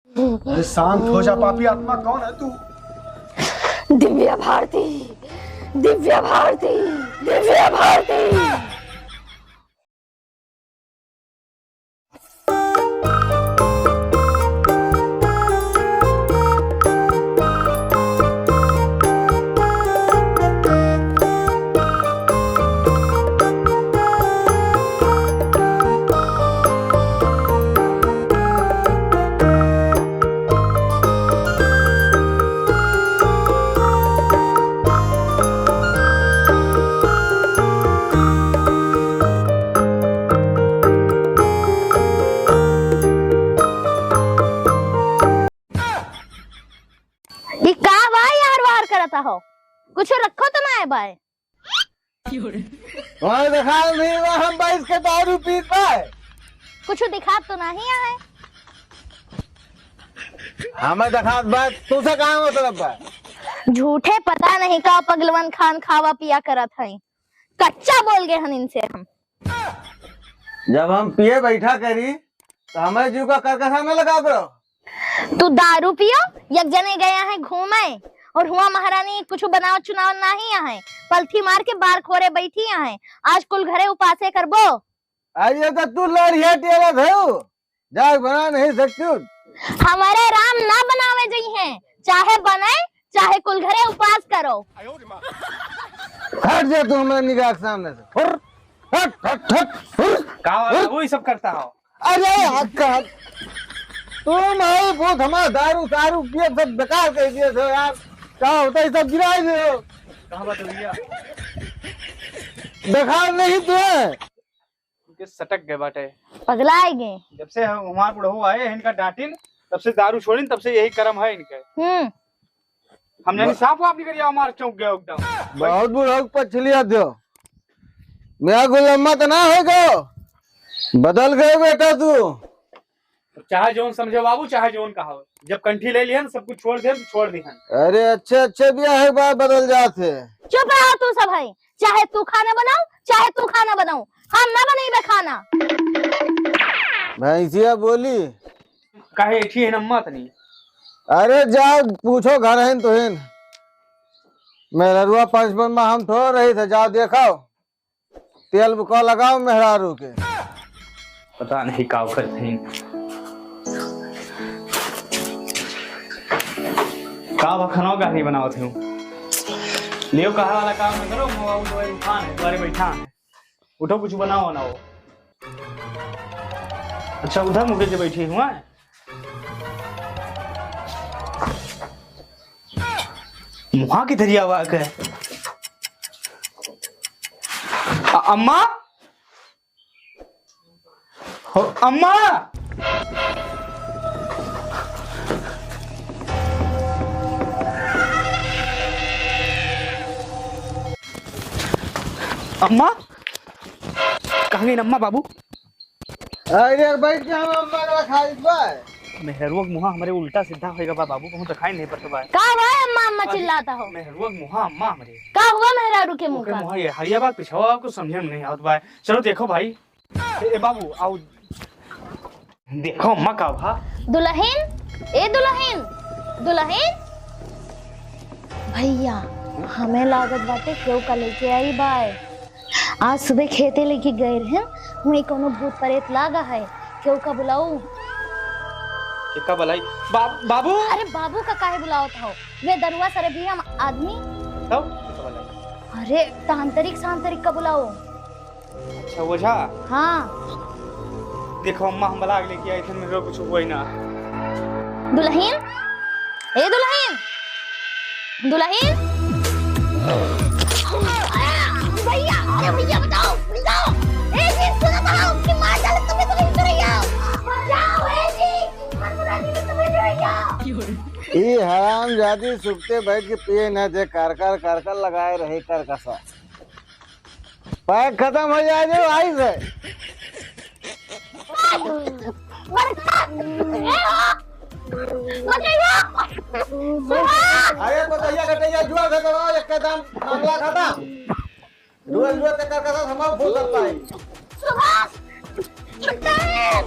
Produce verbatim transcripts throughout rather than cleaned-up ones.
अरे शांत हो जा पापी आत्मा, कौन है तू? दिव्या भारती, दिव्या भारती, दिव्या भारती। ई का बा यार वार करत हो? कुछ रखो तो ना है बाय। तुम्हारे दिखात नहीं बा, हम बैठ के दारू पीत बा। कुछ दिखात तो नहीं है। हमें दिखात बा, तुसे कहाँ मतलब बा? झूठे पता नहीं का पगलवन खान खावा पिया करत है। कच्चा बोल गए हन इनसे हम। जब हम पिए बैठा करी, तो हमारे जीव का करकसा न लगा करो। तू दारू पियो, एक जने गया है घूमे, और हुआ महारानी कुछ बनाव चुनाव नहीं है, पलथी मार के बार खोरे बैठी है, आज कुल घरे उपासे करबो। अरे तो तू लड़िया टेरा धरू, जाग बना नहीं सकती। हमारे राम ना बनावे जइहैं, चाहे बने, चाहे कुल घरे उपास करो। हट जा तू हमारे निगाह के सामने से। हुर, हट, हट, हट, हुर, का बात है, हुर। वही सब करता हो। अरे यार, का तुम है बहुत हमारा दारू सारू पिए सब बेकार कर दिए थे यार। का होता है सब गिरा ही दे हो। कहाँ बात हो भैया? बेकार नहीं तू है। उनके सटक गए बाटे। पगलाए गए। जब से हम, हमार बुढ़ऊ आए हैं, इनका डांटिन, तब से दारू छोड़िन, तब से यही करम है इनके। हम्म। हम जानी साफ वाफ निकल जाओ, हमार चौंक गया एकदम। बहुत बुढ़ऊ के पछलिया दो। मेरा गुलम्मा तो ना हो गो, बदल गए बेटा तू। चाहे जौन समझो बाबू, चाहे जौन कहो, जब कंठी ले लिहन, सब कुछ छोड़ देहन, तो छोड़ दिहन। अरे अच्छे अच्छे भी है बात बदल जात है। चुप रहो तू सब है, चाहे तू खाना बनाओ, चाहे तू खाना बनाओ, हम ना बनइबे खाना। भैंसिया बोली। काहे ऐठी है अम्मा तनी? अरे जाओ पूछो घर है तो है। मेहररुआ पचपन में हम थोड़ा रही थे, जाओ देखो। तेल बुका लगाओ मेहरारू के। पता नहीं का करत हईं। का बा, खाना का नहीं बनावत हईं? लियो, कहा वाला काम न करो, मोबाइल तो उठान है, तुम्हारे बैठा है। उठो, कुछ बनाओ ना हो। अच्छा, उधर मुके जे बैठी हुआ है। मुहा के धरिया हुआ के। अ-, अम्मा? हो, अम्मा? अम्मा? कहाँ गई अम्मा बाबू? अरे बैठ के हम अम्मा का खाई बा। मेहरुआ के मुहा हमरे उल्टा सीधा होइगा बा बाबू, बहुत दिखाई नहीं पड़ता बा। का बा अम्मा, अम्मा अरे, चिल्लाता हो? मेहरुआ के मुहा अम्मा हमरे। का हुआ मेहरारू के मुँह ओके का? मुहा ये हरिया बा, पिछवा बा, कुछ समझे में नहीं आवत बा। चलो देखो भाई। ए, ए बाबू, आओ। देखो अम्मा का भा। दुलहिन, ए दुलहिन, दुलहिन। भइया, हमें लागत बाटे केहू का लेके आई बाय। आज सुबह खेते लेके गए रहे, वहीं कोनो भूत प्रेत लागा है, केहू का बुलाऊ? केका बुलाई? बा-, बाबू! अरे बाबू का काहे बुलावत हो? वे दरुआ सरे भी हम आदमी। तब केका बुलाई? अरे तांत्रिक सांत्रिक का बुलाओ। अच्छा, ओझा? हाँ। देखो अम्मा, हम बलाग लेके आई थे, मेरे कुछ हुआ ही ना। दुलहिन, ए दुलहिन, दुलहिन। भइया, अरे भइया, बचाओ, बचाओ। ए जी, सुनो तो, कि मार डाले तुम्हें, तुम्हें इधर ही आओ। बचाओ, ए जी, मत बुला जी, तुम्हें इधर ही आओ। ई हरामजादी सुखते बैठ के पिए न दे, कर कर कर कर लगाए रहे कर कसा। पैक खतम हो जाए जो भाई से। बड़का, ए हो, बचैया, सुभाष। अरे बचैया, गटैया, जुआ से दबाओ, एक कदम, मामला खतम। जुआ, जुआ ते कर, कर, हम फूल कर पाए। सुभाष, सुभाष।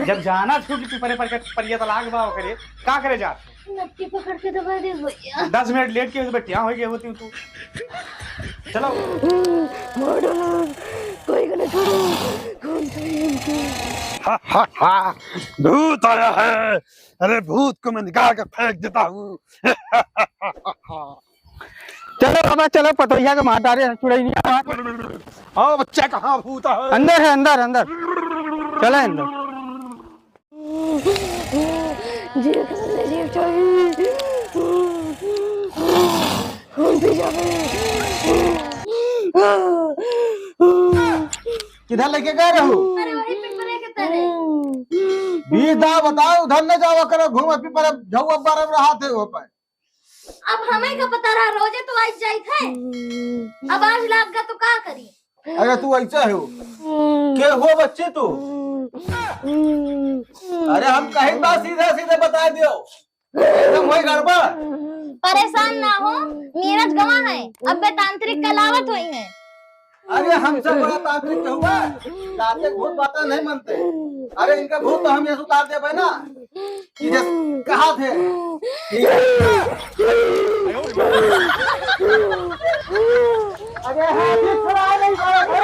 जब जाना छूट पिपरे पर के परिया तलाक बा ओकरे, का करे जात? नट्टी पकड़ के दबा दे भैया। दस मिनट लेट के बैठिया हो गए होती तू। चलो। मार डालो, कोई को ना छोड़ो। कौन सा है इनको? हा, हा, हा, भूत आया है। अरे भूत को मैं निकाल के फेंक देता हूँ। चलो बाबा, चलो, पतोहिया के मार डारे, चुड़ैलिया मार। आओ बच्चा, कहाँ भूत है? अंदर है, अंदर, अंदर। चले अंदर। जीव चाहिए, जीव चाहिए। खून पी जावे। किधर लेके गए रहू? अरे वही पिपरे के तले। बीस दा बताओ, उधर न जावा करो, घूम पिपरे झौआ बारह रहा थे वो पे। अब हमें का पता रहा, रोजे तो आज जाइत है। अब आज लाग गा तो का करी? अरे तू ऐसा हो, के हो बच्चे तू? अरे हम कहीं बात सीधा सीधा बता दियो, एकदम वही गड़बड़। परेशान ना हो, नीरज गवाह है, अब वे तांत्रिक कलावत हुई है। अरे हमसे बड़ा तांत्रिक के हुआ, तांत्रिक भूत बातें नहीं मानते। अरे इनका भूत तो हम ये उतार देबे ना, कि जस कहा थे। अरे हाथी छुड़ा नहीं पाए हो।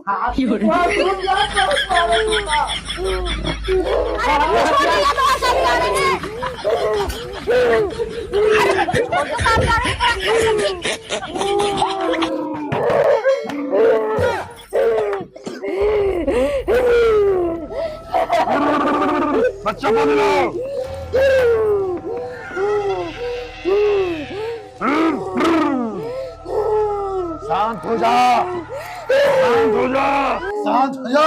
हाथी छुड़ा नहीं पाए हो। अरे, छोड़िए, तो सब जा रहे हैं। अरे, छोड़, तो सब जा रहे हैं। बच्चा बोल रहा। शांत हो जा, शांत हो जा, शांत हो जा।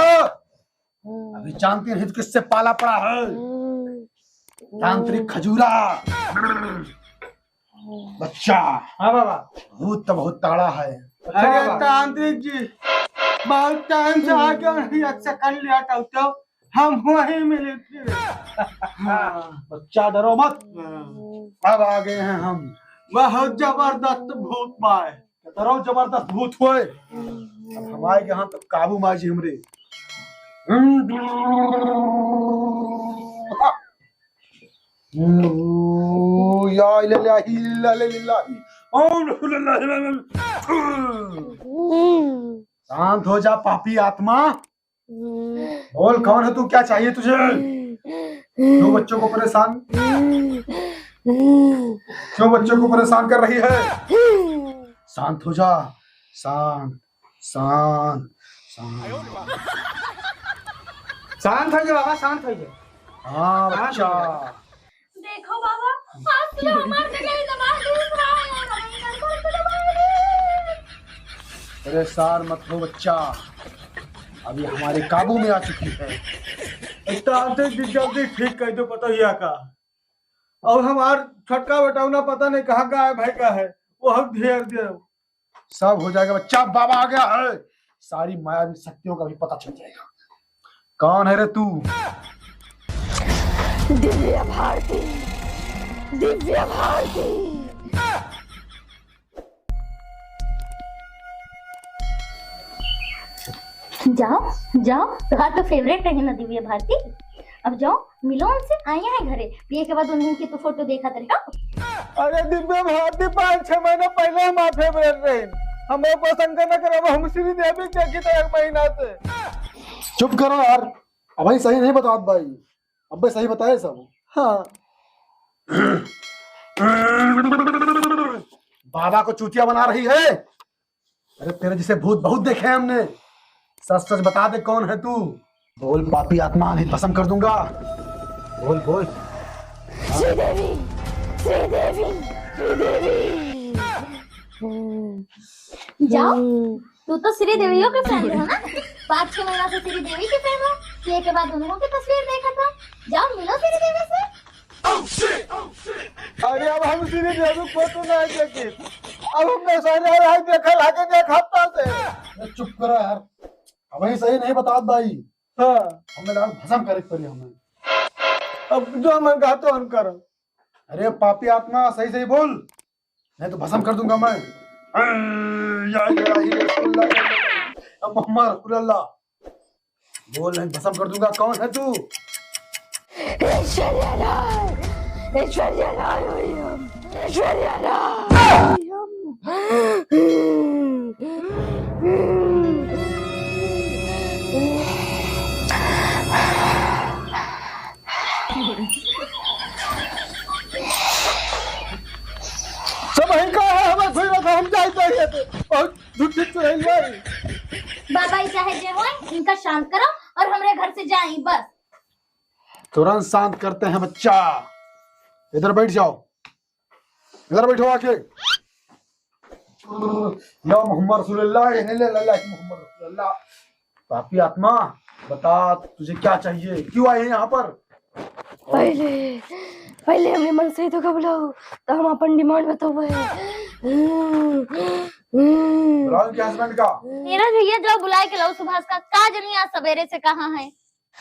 अभी जानते नहीं तो किससे पाला पड़ा है। तांत्रिक खजूरा। बच्चा। हाँ बाबा। भूत तो बहुत तगड़ा है। अच्छा अरे बाबा। तांत्रिक जी, बहुत टाइम से आके नहीं अच्छा कर लिया था, तो हम वहीं मिले थे। हाँ। बच्चा डरो मत। हाँ। अब आ गए हैं हम। बहुत जबरदस्त भूत बाय। डरो जबरदस्त भूत होए। अब हमारे यहाँ तो काबू माजी हमरे। या इलाही, इला इलाही। ओम इलाही। शांत हो जा पापी आत्मा। बोल, कौन है तू, क्या चाहिए तुझे? क्यों बच्चों को परेशान, क्यों बच्चों को परेशान कर रही है? शांत हो जा, शांत, शांत, शांत। शांत हो जा बाबा, शांत हो जा। हाँ शांत बच्चा। हो जा। देखो बाबा, आज तो हमार जगह ही दबा दे, भाई, और हमें घर पर तो दबा दे। अरे सार मत हो बच्चा, अभी हमारे काबू में आ चुकी है। इतना आते जी जल्दी ठीक कर दो पतोहिया का। और हमार छोटका बेटौना पता नहीं कहाँ का है, भाई का है, वो हम घेर दे। सब हो जाएगा बच्चा, बाबा आ गया है, सारी मायावी शक्तियों का भी पता चल जाएगा। कौन है रे तू? दिव्या भारती, दिव्या भारती। जाओ, जाओ, तोहार तो फेवरेट रही ना दिव्या भारती। अब जाओ, मिलो उनसे, आए हैं घरे। पिए के बाद उन्हीं की तो फोटो देखा तरीका। अरे दिव्या भारती पाँच छह महीना पहले हमार फेवरेट रही, हमरे पसंद के न करब, हम श्रीदेवी के देखी तो एक महीना से। चुप करो यार, अबे सही नहीं बतात भाई, अबे सही बताए सब। हाँ। बाबा को चूतिया बना रही है। अरे तेरे जैसे भूत बहुत देखे हैं हमने। सच सच बता दे कौन है तू? बोल पापी आत्मा, नहीं भस्म कर दूंगा। बोल बोल। श्रीदेवी, श्रीदेवी, श्रीदेवी। जाओ, तू तो श्रीदेवियों के फैन हो ना? पाँच छह महीना से श्रीदेवी के फैन हो, पिए के बाद उन्हों की तस्वीर देखा था। जाओ मिलो श्रीदेवी से। अरे अब हम श्रीदेवी को तो नहीं देखी, अब हम सारे हाल देखा लागे देख हफ्ता से। अरे चुप करो यार, अबे सही नहीं बतात भाई। हाँ। हमें लगा भस्म करे के पड़ी हमें। अब जो मन कहा तो हम करब। अरे पापी आत्मा, सही सही बोल, नहीं तो भस्म कर दूंगा मैं। या इलाही रसूलुल्लाह, या मोहम्मद रसूलुल्लाह। बोल, नहीं भस्म कर दूंगा। कौन है तू? ऐश्वर्या राय, ऐश्वर्या राय हुई हम, ऐश्वर्या राय हुई हम। सब यहीं का है, हमें सुई रखा, हम जाए चाहिए थे। बहुत झूठी चुड़ैल भाई। बाबा, ई चाहे जे होए, इनका शांत करो और हमरे घर से जाई बस। तुरंत शांत करते हैं बच्चा। इधर बैठ जाओ, इधर बैठो आके। या मोहम्मद रसूलुल्लाह, या मोहम्मद रसूलुल्लाह। पापी आत्मा, बता तुझे क्या चाहिए, क्यों आए हैं यहाँ पर? पहले, पहले हमरे मनसेधू का बुलाओ, तो हम अपन demand बतावे। बुलाओ इनके husband का। नीरज भैया, जाओ बुलाए के लाओ सुभाष का, का जनी आज सबेरे से कहाँ है।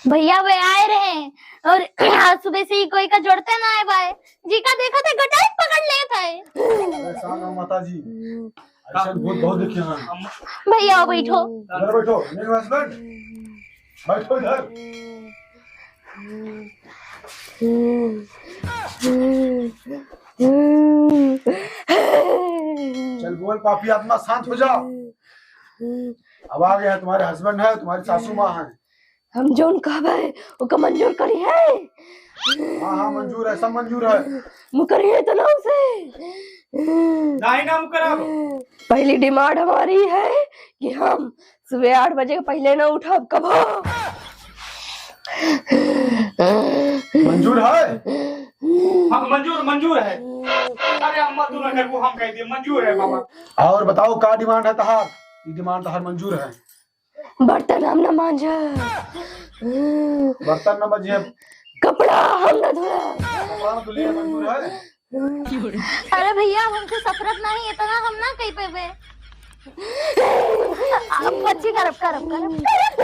भैया वे आए रहे और आज सुबह से ही कोई का जोड़ते ना आए बाए, जी का देखा थे गटाई पकड़ लेत है। परेशान हो माता जी, ऐसा भूत बहुत देखे हैं। भैया बैठो। इधर बैठो, मेरे husband। बैठो इधर। चल बोल पापी आत्मा, शांत हो जा। अब आ गया है, तुम्हारे husband है, तुम्हारी सासू माँ है। हम जौन कहबे, ओका मंजूर करी है। हाँ, हाँ, मंजूर है, सब मंजूर है। मुकरी है तो ना उसे। नहीं ना मुकराब। पहली demand हमारी है कि हम सुबह आठ बजे के पहले ना उठब कबो। मंजूर है? हाँ, मंजूर, मंजूर है। अरे अम्मा, तू ना करबू, हम कह दिए, मंजूर है बाबा। और बताओ, का demand है तहार? ई demand तहार मंजूर है। बर्तन हम न मांजब। बर्तन न मांजिए। कपड़ा हम न धोब। कपड़ा न धुलिए, मंजूर है। अरे भैया, हमसे सफरत नहीं, इतना हम ना कह पेबे। अब बच्ची करब, करब, करब, करब।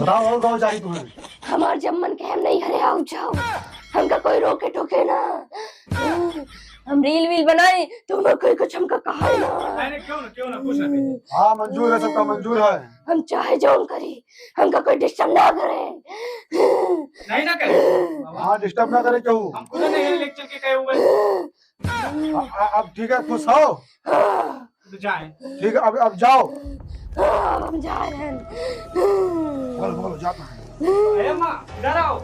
बताओ, और गाँव जाई तुम्हें? हमार जब मन के हम नहीं हरे आओ जाओ, हमका कोई रोके टोके ना। हम reel वील बनाई तो हमें कोई कुछ हमका कहा ही ना। नहीं, नहीं, क्यों ना, क्यों ना, कुछ ना कहिए। हाँ, मंजूर है, सबका मंजूर है। हम चाहे जौन करी, हमका कोई disturb ना करे। नहीं ना करे। हाँ, disturb ना करे केहू। हम खुद नहीं है, lecture के कहे हुए। आ, आ, अब ठीक है, खुश हो? हाँ। तो जाए। ठीक है, अब, अब जाओ। हाँ, अब हम जा रहे हैं। बोलो, बोलो, जाता है। ए माँ, इधर आओ।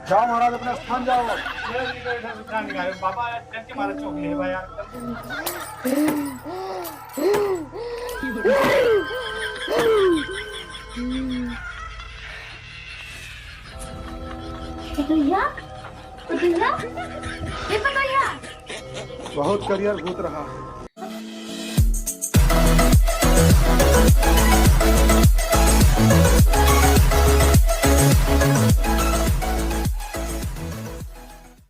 जाओ महाराज, अपना स्थान जाओ। इधर निकल, इधर से प्राण निकाले। बाबा, यार, डर के मारे चौंक गए, भाई, यार। पतोहिया, पतोहिया, ए पतोहिया। बहुत करियर भूत रहा है।